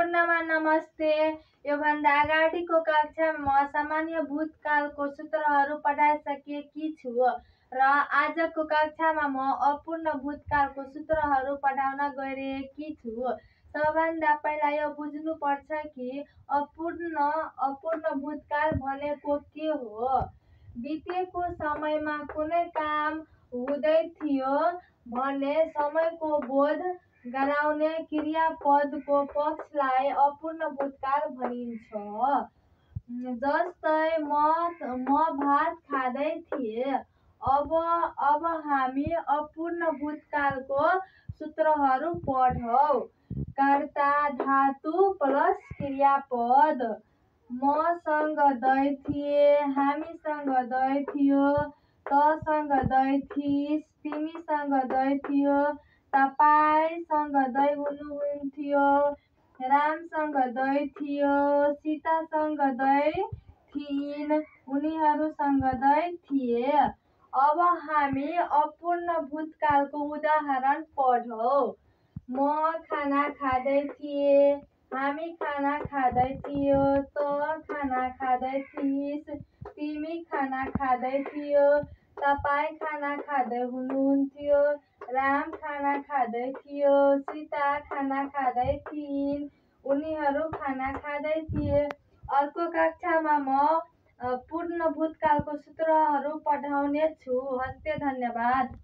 सम्पूर्णमा नमस्ते। योभन्दा अगाडिको कक्षामा म सामान्य भूतकालको सूत्रहरू पढाइसकेकी छु र आजको कक्षामा म अपूर्ण भूतकालको सूत्रहरू पढाउन गइरहेकी छु। सबभन्दा पहिला यो बुझ्नुपर्छ कि अपूर्ण भूतकाल भनेको के हो। बितेको समयमा कुनै काम हुँदै थियो भने समयको बोध गराउने क्रियापदको पक्षलाई अपूर्ण भूतकाल भनिन्छ। जस्तै म भात खाँदै थिएँ। अब हामी अपूर्ण भूतकालको सूत्रहरू पढौँ। कर्ता धातु प्लस क्रियापद। मसँग दै थिए, हामीसँग दै थियो, तसँग दै थिइस्, तिमीसँग दै थियो, तपाईसँग दै हुनुहुन्थ्यो, रामसँग दै थियो, सीतासँग दै थिइन्, उनीहरूसँग दै थिए। अब हामी अपूर्ण भूतकालको उदाहरण पढौँ। म खाना खाँदै थिएँ, हामी खाना खाँदै थियौ, तँ खाना खाँदै थिइस्, तिमी खाना खाँदै थियौ, तपाईँ खाना खाँदै हुनुहुन्थ्यो, राम खाना खाँदै थियो, सीता खाना खाँदै थिइन्, उनीहरू खाना खाँदै थिए। अर्को कक्षामा म पूर्ण भूतकालको सूत्रहरू पढाउने छु। हस्ते धन्यवाद।